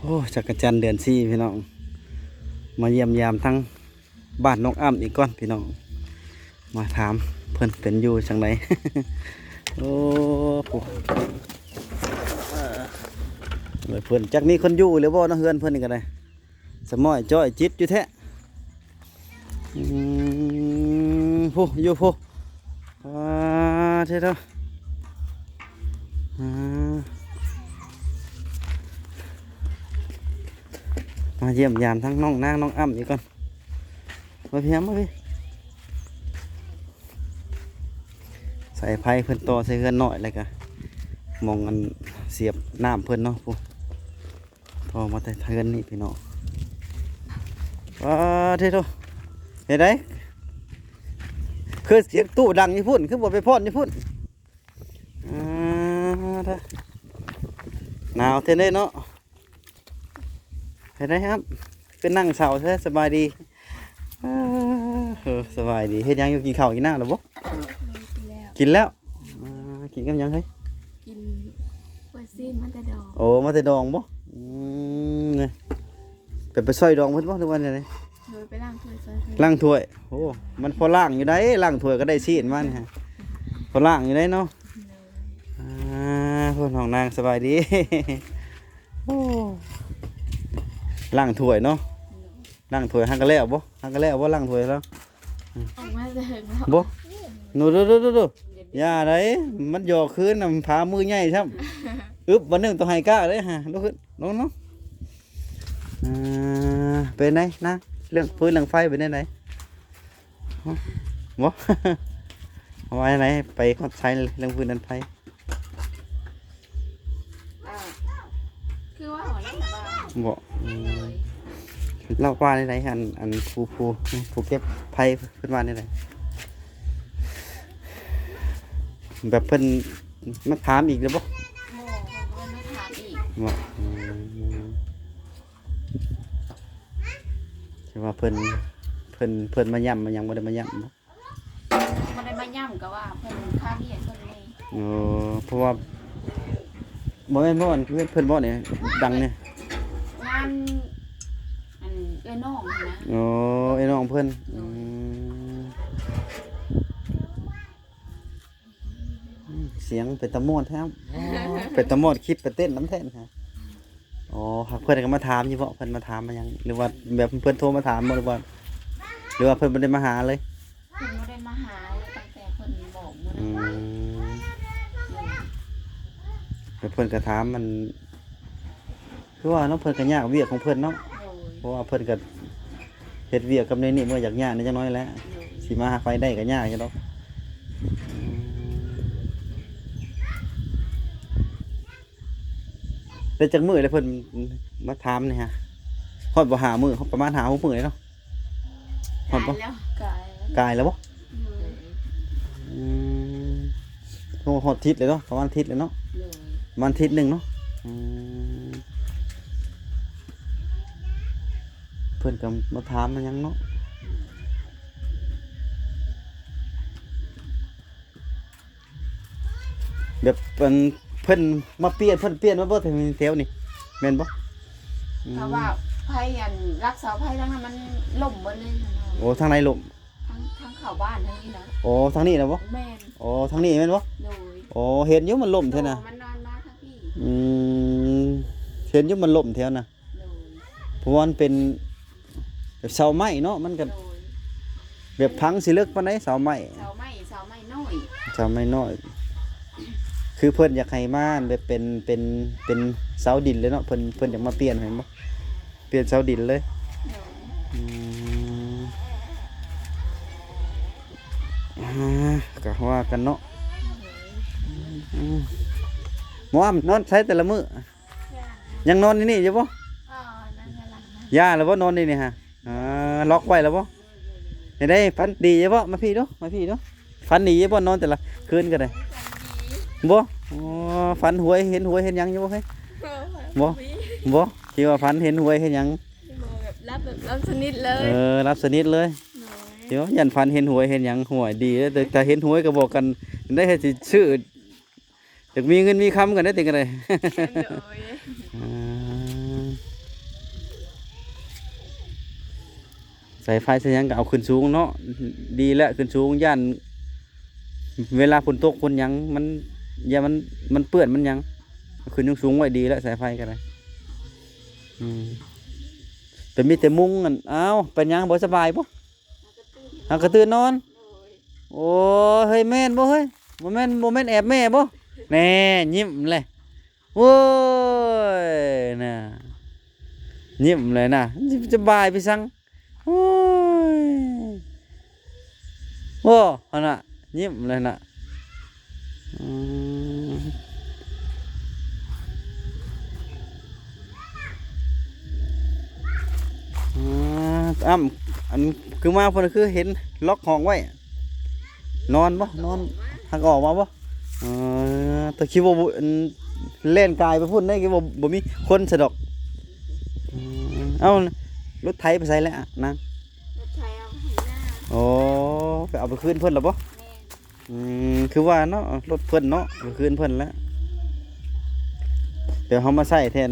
ໂອ້ ຈັກກະຈັນເດືອນສີ່ພີ່ນ້ອງ ມາຢ້ຽມຢາມທາງບ້ານນ້ອງອ້ຳອີກກ່ອນພີ່ນ້ອງ ມາຖາມເພິ່ນເປັນຢູ່ຈັ່ງໃດ. ໂອ້ ຜູ້ ເອີ ເພິ່ນຈັກມີຄົນຢູ່ຫຼືບໍ່ເນາະ ເຮືອນເພິ່ນນີ້ກໍໄດ້ ສະໝ້ອຍຈ້ອຍຈິດຢູ່ແທ້. ອືມ ຜູ້ ຢູ່ຜູ້ ອ່າ ເທໂທ ອ່າ ມາຢ້ຽມຢາມທັງນ້ອງນາງ ນ້ອງອ້ຳອີກກ່ອນ. ມາພີ່ ມາພີ່ ສາຍໄຟເພິ່ນຕໍ່ໃສ່ເຮືອນນ້ອຍ ແລ້ວກະໝ່ອງອັນສຽບນ້ຳເພິ່ນເນາະ ຜູ້ ຕໍ່ມາແຕ່ເຮືອນນີ້ພີ່ນ້ອງ. ປາດເທໂທ ເຮັດໃດ? ຄືສຽງຕູ້ດັງຢູ່ພຸ້ນ ຄືບໍ່ໄປຜ່ອນຢູ່ພຸ້ນ? ອ່າ ໜາວແທ້ເນາະ. ເຮັດໃດຄັບ? ຄືນັ່ງເສົ້າແທ້? ສະບາຍດີ. ເອີ ສະບາຍດີ. ເຮັດຫຍັງຢູ່? ກິນເຂົ້າກິນນ້ຳແລ້ວບໍ່? ກິນແລ້ວ ກິນແລ້ວ. ອ່າ ກິນກັບຫຍັງເຮີ້ຍ? ກິນກ້ວຍຊີ້ນມາແຕ່ດອງ. ໂອ້ ມາແຕ່ດອງບໍ່? ອືມ ແບບໄປຊ່ອຍດອງເພິ່ນບໍ່ ຫຼືວ່າແນວໃດ? ໂດຍ ໄປລ້າງຖ້ວຍຊ່ອຍເພິ່ນ. ລ້າງຖ້ວຍ. ໂອ້ ມັນພໍລ້າງຢູ່ໃດ໋ ລ້າງຖ້ວຍກໍໄດ້ຊີ້ນມານີ້ ພໍລ້າງຢູ່ໃດ໋ເນາະ. ໂດຍ ອ່າ ໂອ້ ນ້ອງນາງສະບາຍດີ. ໂອ້ ລ້າງຖ້ວຍເນາະ. ໂດຍ ລ້າງຖ້ວຍ ຫາກະແລ້ວບໍ່? ຫາກະແລ້ວບໍ່ ລ້າງຖ້ວຍແລ້ວ? ອອກມາແລ້ວບໍ່? ໂດໆໆໆ ຢ່າໃດ໋ ມັນຢອກຄືນນຳ ພາມືໃຫຍ່ຊ້ຳ. ອຶບ ບາດໜຶ່ງຕ້ອງໃຫ້ກ້າເດ້ຫາ ລຸກຂຶ້ນ ລົງເນາະ. ອ່າ ເປັນໃດນາງ ເລື່ອງຟືນເລື່ອງໄຟເປັນແນວໃດ? ບໍ່ ເອົາວ່າຈັ່ງໃດ ໄປຮອດໃສເລື່ອງຟືນເລື່ອງໄຟ? ອ່າ ຄືວ່າເຮົາຍັງບໍ່ ບໍ່ ອືມ ລາວວ່າແນວໃດ? ອັນ ອັນຜູ້ ຜູ້ ຜູ້ເກັບໄຟເພິ່ນວ່າແນວໃດ? ແບບເພິ່ນມາຖາມອີກແລ້ວບໍ່? ບໍ່ ເພິ່ນບໍ່ໄດ້ມາຖາມອີກ. ບໍ່ ອືມ ຄືວ່າເພິ່ນ ເພິ່ນ ເພິ່ນມາຢ້ຳມາຫຍັງ ບໍ່ໄດ້ມາຢ້ຳບໍ່? ບໍ່ໄດ້ມາຢ້ຳ ກໍວ່າເພິ່ນຄາວຽກເພິ່ນແດ່. ໂອ້ ເພາະວ່າ ບໍ່ແມ່ນບໍ່ ອັນເຮືອນເພິ່ນບໍ່ນີ້ ດັງນີ້? ງານ ອັນ ເອື້ອຍນ້ອງຫັ້ນນະ. ໂອ້ ເອື້ອຍນ້ອງເພິ່ນ. ໂດຍ ອືມ ອືມ ສຽງເປັນຕາມ່ວນແທ້. ອໍ ເປັນຕາມ່ວນ ຄິດໄປເຕັ້ນນຳແທ້ນະ. ອໍ ຫາກເພິ່ນກໍມາຖາມຢູ່ບໍ່? ເພິ່ນມາຖາມມາຫຍັງ ຫຼືວ່າແບບເພິ່ນໂທມາຖາມບໍ່ ຫຼືວ່າ ຫຼືວ່າເພິ່ນບໍ່ໄດ້ມາຫາເລີຍ? ເພິ່ນບໍ່ໄດ້ມາຫາເລີຍ ຕັ້ງແຕ່ເພິ່ນບອກມື້ນັ້ນ. ອືມ ແລ້ວເພິ່ນກໍຖາມ ມັນ ຄືວ່າເນາະ ເພິ່ນກໍຍາກວຽກຂອງເພິ່ນເນາະ. ໂດຍ ເພາະວ່າເພິ່ນກໍເຮັດວຽກກັບໃນນີ້ ມັນກໍຢາກຍາກແດ່ຈັກໜ້ອຍແຫຼະ. ໂດຍ ຊິມາຫາໄຟໄດ້ກໍຍາກຢູ່ດອກ. ອືມ ໄດ້ຈັກມື້ແລ້ວເພິ່ນມາຖາມນີ້ຮະ? ຮອດບໍ່ ຫ້າມື້ ປະມານຫ້າຫົກມື້ແລ້ວເນາະ. ຮອດບໍ່? ກາຍແລ້ວ ກາຍແລ້ວ ກາຍແລ້ວບໍ່? ໂດຍ ອືມ ໂອ້ ຮອດທິດເລີຍເນາະ ປະມານທິດເລີຍເນາະ. ໂດຍ ປະມານທິດໜຶ່ງເນາະ. ອືມ ເພິ່ນກໍມາຖາມມາຫຍັງເນາະ. ແບບ ອັນ ເພິ່ນມາປ່ຽນ ເພິ່ນປ່ຽນມາບໍ່ແຖວນີ້ ແຖວນີ້ແມ່ນບໍ່? ອືມ ເພາະວ່າໄຟ ອັນ ຫຼັກເສົາໄຟທາງນັ້ນມັນລົ້ມເບິດເລີຍ. ໂອ້ ທາງໃນລົ້ມ? ທາງ ທາງເຂົ້າບ້ານທາງນີ້ນະ. ໂອ້ ທາງນີ້ນະບໍ່? ແມ່ນ. ໂອ້ ທາງນີ້ແມ່ນບໍ່? ໂດຍ ໂອ້ ເຫັນຢູ່ມັນລົ້ມແທ້ນະ. ໂຕມັນນອນມາທາງນີ້. ອືມ ເຫັນຢູ່ມັນລົ້ມແຖວນະ. ໂດຍ ເພາະວ່າມັນເປັນແບບເສົາໄມ້ເນາະ ມັນກໍ ໂດຍ ແບບຝັງຊິເລິກປານໃດ ເສົາໄມ້ ເສົາໄມ້ ເສົາໄມ້ນ້ອຍ ເສົາໄມ້ນ້ອຍ. ຄືເພິ່ນຢາກໃຫ້ມາແບບເປັນ ເປັນ ເປັນເສົາດິນເລີຍເນາະ ເພິ່ນ ເພິ່ນຢາກມາປ່ຽນແມ່ນບໍ່? ປ່ຽນເສົາດິນເລີຍ. ໂດຍ ອືມ ອ່າ ກໍວ່າກັນເນາະ. ອືມ ໝໍອຳນອນໃສແຕ່ລະມື້? ຍັງນອນຢູ່ນີ້ຢູ່ບໍ່? ອໍ ນອນຢູ່ຫຼັງນະ. ຢ່າແລ້ວບໍ່ ນອນຢູ່ນີ້ຮະ? ອ່າ ລັອກໄວ້ແລ້ວບໍ່? ເຮັດໃດ ຝັນດີຢູ່ບໍ່? ມາພີ້ດູ ມາພີ້ດູ. ຝັນດີຢູ່ບໍ່ ນອນແຕ່ລະຄືນກໍໄດ້? ບໍ່. ອໍ ຝັນຫວຍ ເຫັນຫວຍເຫັນຫຍັງຢູ່ບໍ່ເຮີ້ຍ? ບໍ່ ບໍ່ ບໍ່ ທີ່ວ່າຝັນເຫັນຫວຍເຫັນຫຍັງ? ບໍ່ ແບບຫຼັບ ແບບຫຼັບສະໜິດເລີຍ. ເອີ ຫຼັບສະໜິດເລີຍ. ໂດຍ ທີ່ວ່າຢ້ານຝັນເຫັນຫວຍເຫັນຫຍັງ. ຫວຍ ດີເດີ ແຕ່ ແຕ່ເຫັນຫວຍກໍບອກກັນໄດ້ ໃຫ້ຊິຊື້ ຢາກມີເງິນມີຄຳກັນໄດ້ຕິ ກໍໄດ້. ໂດຍ ອ່າ ສາຍໄຟສາຍຫຍັງກໍເອົາຂຶ້ນສູງເນາະ ດີແລ້ວ ຂຶ້ນສູງ ຢ້ານເວລາຝົນຕົກຝົນຫຍັງ ມັນ ຢ້ານມັນ ມັນເປື້ອນມັນຫຍັງ ເອົາຂຶ້ນສູງໆໄວ້ ດີແລ້ວ ສາຍໄຟກໍໄດ້. ອືມ ແຕ່ມີແຕ່ມຸງ ອັນ ອ້າວ ເປັນຫຍັງ ບໍ່ສະບາຍບໍ່? ຫາກະຕື່ນນອນ. ໂອ້ຍ ເຮີ້ຍ ແມ່ນບໍ່ເຮີ້ຍ? ບໍ່ແມ່ນ ບໍ່ແມ່ນແອບແມ່ບໍ່? ແນ່ ຍິ້ມແຫຼະ. ໂອ້ຍ ນະ ຍິ້ມແຫຼະນະ ຊິສະບາຍໄປສັງ. ໂອ້ຍ ໂອ້ ຫັ້ນນະ ຍິ້ມແຫຼະນະ. ອືມ ອືມ ອ້ຳ ອັນ ຄືມາພຸ້ນ ຄືເຫັນລັອກຫ້ອງໄວ້ ນອນບໍ່? ນອນ ຫາກອອກມາບໍ່? ເອີ ແຕ່ຄິດວ່າບໍ່ ອັນ ແລ່ນກາຍໄປພຸ້ນໄດ໋ ຄິດວ່າບໍ່ມີຄົນຊະດອກ. ອືມ ເອົ້າ ລົດໄຖໄປໃສແລ້ວນາງ? ລົດໄຖເອົາໄປໃຫ້ນ້າ. ໂອ້ ໄປເອົາໄປຄືນເພິ່ນແລ້ວບໍ່? ແມ່ນ. ອືມ ຄືວ່າເນາະ ລົດເພິ່ນເນາະ ໄປຄືນເພິ່ນແລ້ວ ດຽວເຮົາມາໃຊ້ແທນ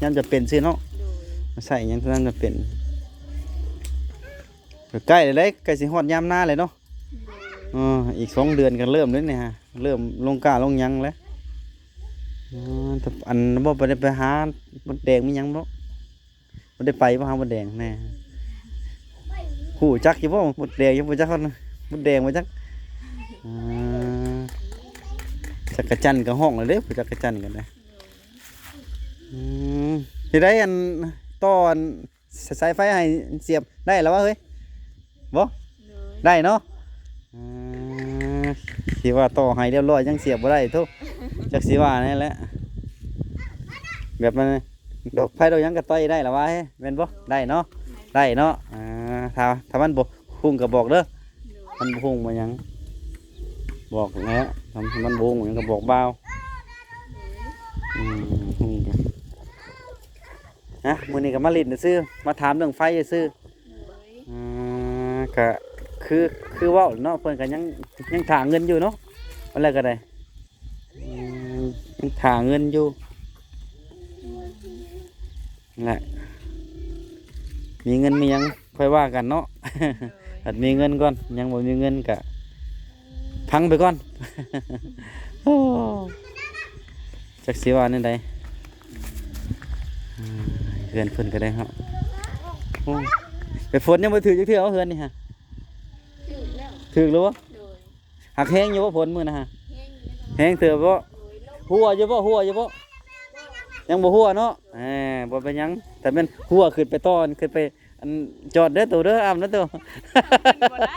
ຍາມຈຳເປັນຊື່ເນາະ. ໂດຍ ມາໃຊ້ຍາມຈຳເປັນ. ໃກ້ແລ້ວເດ້ ໃກ້ຊິຮອດຍາມນາແລ້ວເນາະ. ໂດຍ ເອີ ອີກສອງເດືອນກໍເລີ່ມແລ້ວນີ້ຮະ ເລີ່ມລົງກ້າລົງຫຍັງແລ້ວ. ເອີ ອັນ ບໍ່ໄດ້ໄປຫາມົດແດງມີຫຍັງບໍ່? ບໍ່ໄດ້ໄປບໍ່ຫາມົດແດງແນ່? ຮູ້ຈັກຢູ່ບໍ່ ມົດແດງ ຍັງບໍ່ຈັກ ມົດແດງບໍ່ຈັກ. ອ່າ ຈັກກະຈັນກໍຮ້ອງແລ້ວເດ້ ຈັກກະຈັນກໍໄດ້. ອືມ ຊິໄດ້ອັນ ຕໍ່ອັນ ສາຍໄຟໃຫ້ສຽບໄດ້ແລ້ວວະເຮີ້ຍ? ບໍ່? ໂດຍ ໄດ້ເນາະ. ອ່າ ຊິວ່າຕໍ່ໃຫ້ລຽບລ້ອຍຍັງສຽບບໍ່ໄດ້ ໂທ້ ຈັກຊິວ່າແນວໃດແຫຼະ. ແບບມັນ ດອກໄຟດອກຫຍັງກໍຕໍ່ໄດ້ລະວ່າ ເຮີ້ຍ ແມ່ນບໍ່? ໄດ້ເນາະ ໄດ້ເນາະ. ອ່າ ຖ້າ ຖ້າມັນບໍ່ຮຸ່ງກໍບອກເດີ. ໂດຍ ມັນບໍ່ຮຸ່ງບໍ່ຫຍັງ ບອກແລ້ວ ຖ້າມັນບໍ່ຮຸ່ງຫຍັງກໍບອກບ່າວ. ໂດຍ ອືມ ຮຸ່ງກໍ ນະ ມື້ນີ້ກໍມາຫຼິ້ນຊື່ໆ ມາຖາມເລື່ອງໄຟຊື່ໆ. ໂດຍ ອ່າ ກະຄື ຄືເວົ້າເນາະ ເພິ່ນກະຍັງ ຍັງຖ້າເງິນຢູ່ເນາະ ວ່າແລ້ວກໍໄດ້. ອືມ ຍັງຖ້າເງິນຢູ່ ນັ້ນແຫຼະ ມີເງິນມີຫຍັງຄ່ອຍວ່າກັນເນາະ. ໂດຍ ຄັນມີເງິນກ່ອນ ຍັງບໍ່ມີເງິນກະພັງໄປກ່ອນ. ໂອ້ ຈັກຊິວ່າແນວໃດ. ເຮືອນເພິ່ນກໍໄດ້ເນາະ. ໂອ້ ໄປຝົນຍັງບໍ່ຖືກຈັກເທື່ອເຮືອນນີ້ຮະ. ຖືກແລ້ວ ຖືກແລ້ວບໍ່? ໂດຍ ຫາກແຮງຢູ່ບໍ່ຝົນມື້ນະຮະ? ແຮງຢູ່ ແຮງເຕີບບໍ່? ໂດຍ ຮົ່ວຢູ່ບໍ່? ຮົ່ວຢູ່ບໍ່? ຍັງບໍ່ຮົ່ວເນາະ. ເອີ ບໍ່ເປັນຫຍັງ ແຕ່ແມ່ນຮົ່ວຂຶ້ນໄປຕໍ່ ຂຶ້ນໄປ ອັນ ຈອດເດີໂຕເດີ ອ້ຳເດີໂຕ. ຂຶ້ນບໍ່ໄດ້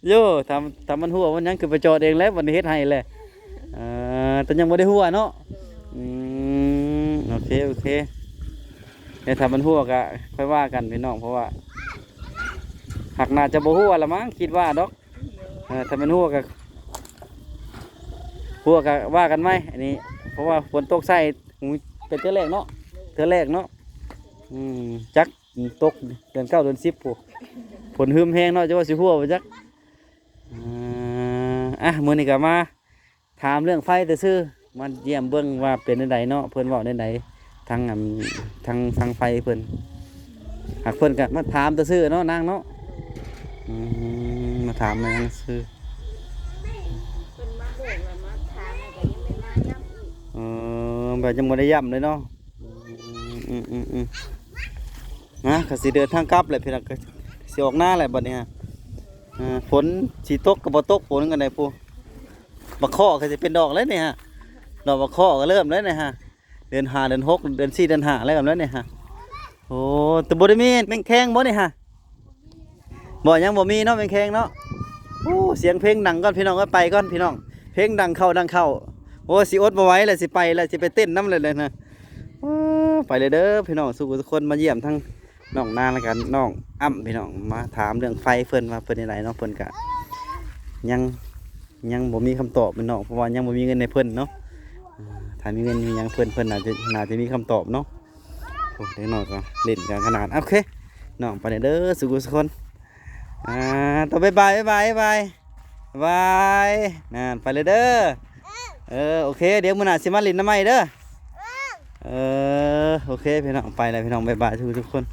ໂຢ ຖ້າ ຖ້າມັນຮົ່ວມັນຫຍັງ ຂຶ້ນໄປຈອດເອງແຫຼະ ບັດນີ້ເຮັດໃຫ້ແຫຼະ. ເອີ ແຕ່ຍັງບໍ່ໄດ້ຮົ່ວເນາະ. ອືມ ໂອເຄ ໂອເຄ ດຽວຖ້າມັນຮົ່ວກໍຄ່ອຍວ່າກັນພີ່ນ້ອງ ເພາະວ່າຫາກໜ້າຈະບໍ່ຮົ່ວລະມັ້ງ ຄິດວ່າດອກ. ເອີ ຖ້າແມ່ນຮົ່ວກໍ ຮົ່ວກໍວ່າກັນໃໝ່ ອັນນີ້ ເພາະວ່າຝົນຕົກໃສ່ ໂອ້ຍ ເປັນເທື່ອແລກເນາະ ເທື່ອແລກເນາະ. ອືມ ຈັກຕົກເດືອນເກົ້າເດືອນສິບພຸ້ນ ຝົນຮຶມແຮງເນາະ ຈະວ່າຊິຮົ່ວບໍ່ຈັກ. ເອີ ອ່ະ ມື້ນີ້ກໍມາ ຖາມເລື່ອງໄຟຊື່ໆ ມາຢ້ຽມເບິ່ງວ່າເປັນແນວໃດເນາະ ເພິ່ນເວົ້າແນວໃດ ທາງ ອັນ ທາງ ທາງໄຟເພິ່ນ ຫາກເພິ່ນກໍມາຖາມຊື່ໆເນາະນາງເນາະ. ອືມ ມາຖາມແມ່ນຊື່ ເພິ່ນມາບອກແລ້ວມາຖາມ ແລ້ວກໍຍັງໄດ້ມາຢ້ຳອີກ. ເອີ ແບບຍັງບໍ່ໄດ້ຢ້ຳເລີຍເນາະ. ອືມໆໆ ນະ ກໍຊິເດີນທາງກັບແຫຼະພີ່ນ້ອງ ກໍຊິອອກນາແຫຼະບັດນີ້ຮະ. ເອີ ຝົນຊິຕົກກໍບໍ່ຕົກ ຝົນກໍໄດ້ພຸ້ນ ບັກເຄາະກໍຊິເປັນດອກແລ້ວນີ້ຮະ ດອກບັກເຄາະກໍເລີ່ມແລ້ວນີ້ຮະ ເດືອນຫ້າ ເດືອນຫົກ ເດືອນສີ່ ເດືອນຫ້າ ເລີ່ມແລ້ວນີ້ຮະ. ໂອ້ ແຕ່ບໍ່ໄດ້ມີແມງແຄງບໍ່ນີ້ຮະ? ບໍ່ ຍັງບໍ່ມີເນາະ ແມງແຄງເນາະ. ໂອ້ ສຽງເພງດັງກ່ອນພີ່ນ້ອງເອີຍ ໄປກ່ອນພີ່ນ້ອງ ເພງດັງເຂົ້າ ດັງເຂົ້າ. ໂອ້ ຊິອົດບໍ່ໄຫວແລ້ວ ຊິໄປແລ້ວ ຊິໄປເຕັ້ນນຳແລ້ວນະ. ໂອ້ ໄປເລີຍເດີພີ່ນ້ອງ ສູ່ທຸກຄົນ ມາຢ້ຽມທັງ ນ້ອງນາງ ແລ້ວກັນນ້ອງອ້ຳ ພີ່ນ້ອງ ມາຖາມເລື່ອງໄຟເພິ່ນວ່າເປັນຈັ່ງໃດເນາະ. ເພິ່ນກະຍັງ ຍັງບໍ່ມີຄຳຕອບແມ່ນເນາະ ເພາະວ່າຍັງບໍ່ມີເງິນໃຫ້ເພິ່ນເນາະ. ອ່າ ຖ້າມີເງິນມີຫຍັງເພິ່ນ ເພິ່ນໜ້າຈະ ໜ້າຈະມີຄຳຕອບເນາະ. ໂອ້ ເດັກນ້ອຍກໍຫຼິ້ນກັນຂະໜາດ. ໂອເຄ ນ້ອງໄປແລ້ວເດີ ສູ່ທຸກຄົນ. ອ່າ ຕໍ່ ບາຍບາຍ ບາຍບາຍ ບາຍບາຍ ນັ້ນ ໄປແລ້ວເດີ. ເອີ ໂອເຄ ດຽວມື້ໜ້າຊິມາຫຼິ້ນນຳໃໝ່ເດີ. ເອີ ໂອເຄ ພີ່ນ້ອງ ໄປແລ້ວພີ່ນ້ອງ ບາຍບາຍທຸກໆຄົນ.